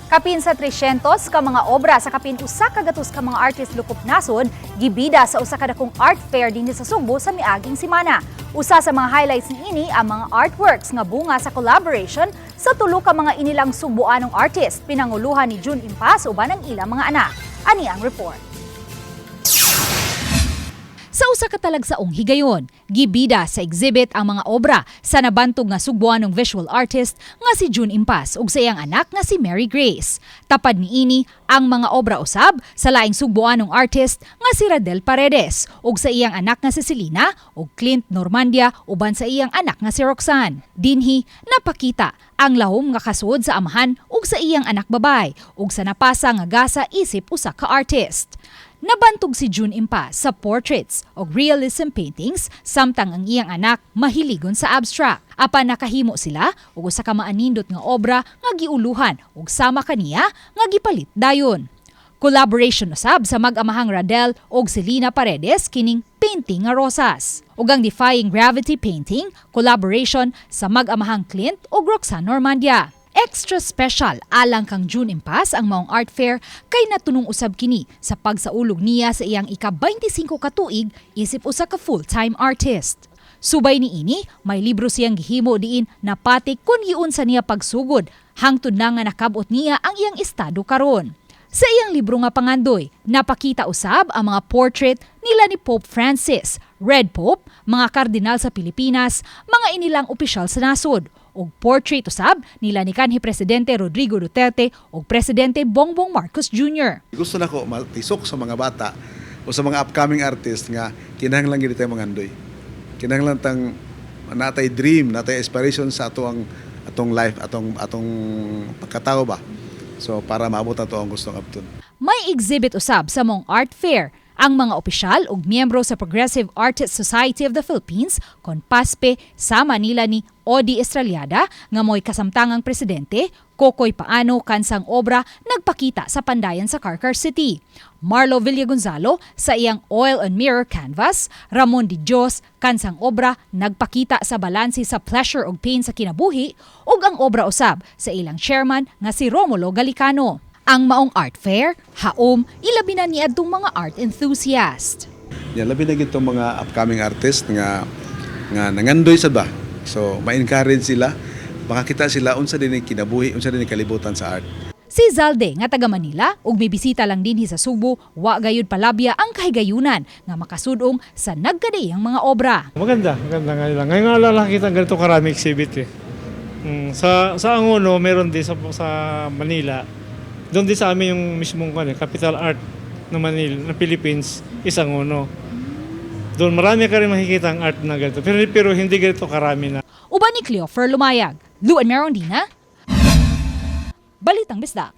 Kapin sa 300 ka mga obra sa kapin 100 ka mga artist lukop nasod gibida sa usa ka dakong art fair dinhi sa Sugbo sa miaging semana. Usa sa mga highlights niini ang mga artworks nga bunga sa collaboration sa tulo ka mga inilang Sugboanong artist pinanguluhan ni June Impas uban ang ilang mga anak. Ani ang report. Sa usa ka talagsaong higayon, gibida sa exhibit ang mga obra sa nabantog nga Sugboanong visual artist nga si June Impas ug sa iyang anak nga si Mary Grace. Tapad niini ang mga obra usab sa laing Sugboanong artist nga si Radel Paredes ug sa iyang anak nga si Selena ug Clint Normandia uban sa iyang anak nga si Roxanne. Dinhi napakita ang lahom nga kasuod sa amahan ug sa iyang anak babay ug sa napasa nga gasa isip usa ka artist. Nabantog si June Impas sa portraits o realism paintings samtang ang iyang anak mahiligon sa abstract. Apan nakahimo sila og usa ka maanindot nga obra nga giuluhan ug sama kaniya nga gipalit dayon. Collaboration usab sa mag-amahang Radel og Selena Paredes kining painting nga rosas. Ug ang Defying Gravity painting, collaboration sa mag-amahang Clint ug Roxanne Normandia. Extra special alang kang June Impas ang maong art fair kay natunong usab kini sa pagsaulog niya sa iyang ika-25 ka tuig isip usa ka full-time artist. Subay niini, may libro siyang gihimo diin napatik kung giunsa niya pagsugod hangtod na nga nakabot niya ang iyang estado karon. Sa iyang libro nga pangandoy, napakita usab ang mga portrait nila ni Pope Francis, Red Pope, mga kardinal sa Pilipinas, mga inilang opisyal sa nasod, ug portrait usab nila ni kanhi Presidente Rodrigo Duterte ug Presidente Bongbong Marcos Jr. Gusto nako matisok sa mga bata o sa mga upcoming artist nga kinahanglan gyud tayo mangandoy. Kinahanglan tang natay dream, natay aspiration sa ato ang atong life, atong atong pagkatao ba. So para maabot ato ang gustong abton. May exhibit usab sa maong art fair ang mga opisyal ug miyembro sa Progressive Artists Society of the Philippines kon PASPE sama nila ni Odi Estrellada nga mo'y kasamtangang presidente, Kokoy Paano kansang obra nagpakita sa pandayan sa Carcar City. Marlo Villagonzalo sa iyang oil on mirror canvas, Ramon Di Dios kansang obra nagpakita sa balanse sa pleasure ug pain sa kinabuhi ug ang obra usab sa ilang chairman nga si Romulo Galicano. Ang maong art fair, haom, ilabi na niadtong mga art enthusiast. Yan, labi na gyud tong mga upcoming artist nga nga nangandoy sa ba. So ma-encourage sila, makakita sila unsa din kinabuhi, unsa din kalibutan sa art. Si Zalde nga taga Manila ug may bisita lang dinhi sa Sugbo, wa gayud palabya ang kahigayunan nga makasudong sa nagkadaiyang mga obra. Maganda, maganda nga lang. Ngayon nga lang nakita ang ganito karami exhibit eh. Sa Angono, meron din sa Manila. Doon din sa amin yung mismong ano, Capital Art ng Manila, ng Philippines, is Angono. Doon marami ka rin makikita ang art na ganito. Pero hindi ganito karami na. Uban ni Cleofer Lumayag, Luan Merondina, Balitang Bisdak.